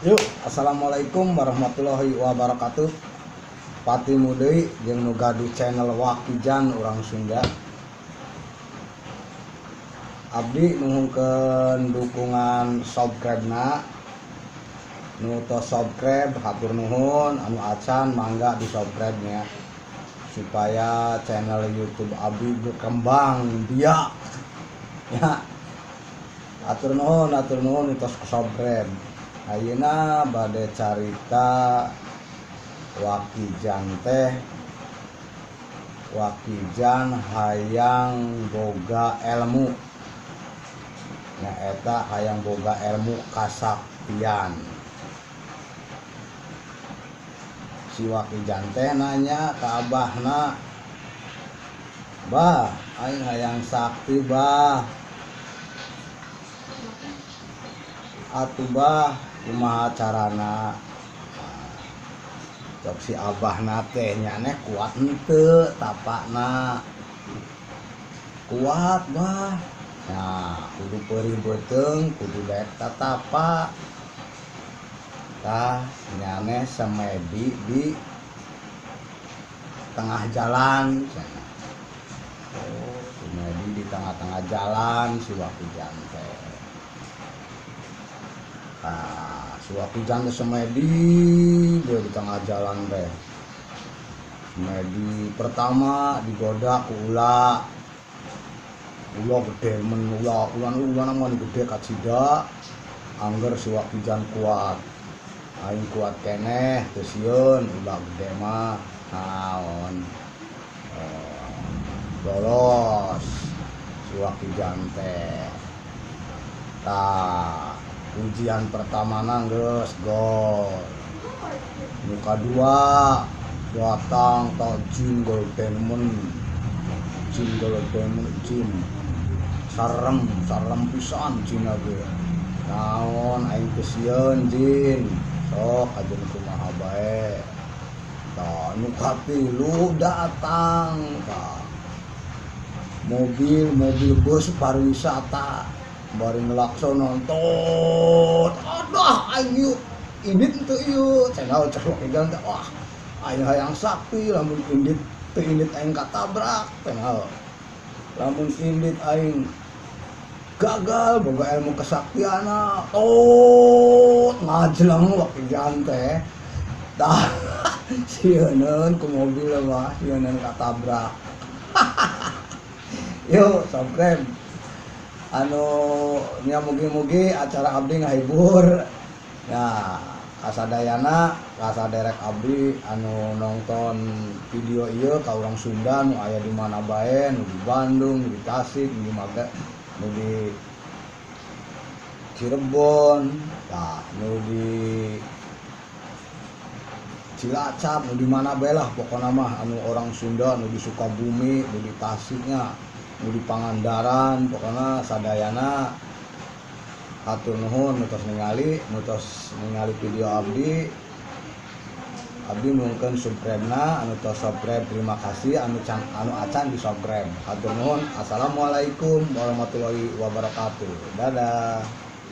Yuk, assalamualaikum warahmatullahi wabarakatuh. Patimu deui jeung nu gaduh channel Wakijan urang Sunda. Abdi nuhunkeun dukungan subscribe-na. Nu tos subscribe hatur nuhun, anu acan mangga di subscribe nya supaya channel YouTube abdi berkembang biak. Ya. Hatur nuhun tos subscribe. Ayeuna bade carita Wakijan teh, Wakijan hayang boga ilmu, nyaeta hayang boga ilmu kasaktian. Si Wakijan teh nanya ka abahna, "Bah, aing hayang sakti, bah. Atuh bah, kumaha carana?" Cok si abahna teh, "Nyaneh kuat henteu tapakna?" "Kuat, bah." "Nah, kudu peurih beuteung, kudu daek tatapa." Tah, nyaneh semedi di tengah jalan. Oh, semedi di tengah-tengah jalan si Wakijan teh. Nah, si Wakijan teh semedi dia di tengah jalan teh. Semedi pertama digoda ku ula. Ula gede men, ula ula mah gede kacida. Angger si Wakijan kuat. Aing kuat keneh teu sieun ula gede mah. Naon? Lolos si Wakijan teh. Tah, ujian pertama geus gol. Nu kadua datang ta jin golden men. Jin golden men, jin. Sarem, sarem pisan jin ge. Naon aing teu sieun jin. Sok ajeun kumaha bae. Tah, nu katilu datang tah. Mobil bus pariwisata bari ngelakson nonton. Aduh, aing yuk indit teu ieu. Cenah cek Wakijan teh, wah, aing hayang sakti lamun indit teu indit aing katabrak. Cenah lamun indit aing gagal boga ilmu kesaktianna. Tot ngajleng Wakijan teh. Tah, sieuneun ku mobil mah sieuneun katabrak. Yuk, subscribe. Anu nya mugi-mugi acara abdi ngahibur. Nah, kasadayana kasaderek abdi anu nonton video ieu ka urang Sunda nu aya di mana bae, nu di Bandung, nu di Tasik, nu di Maga, nu di Cirebon, tah nu di Cilacap, nu di mana bae lah pokona mah anu orang Sunda nu di Sukabumi, nu di Tasiknya, nu di Pangandaran, pokona sadayana hatur nuhun nu tos ningali video abdi. Abdi nuhunkeun subscribe-na, anu tos subscribe terima kasih, anu can, anu acan di subscribe. Hatur nuhun. Assalamualaikum warahmatullahi wabarakatuh. Dadah.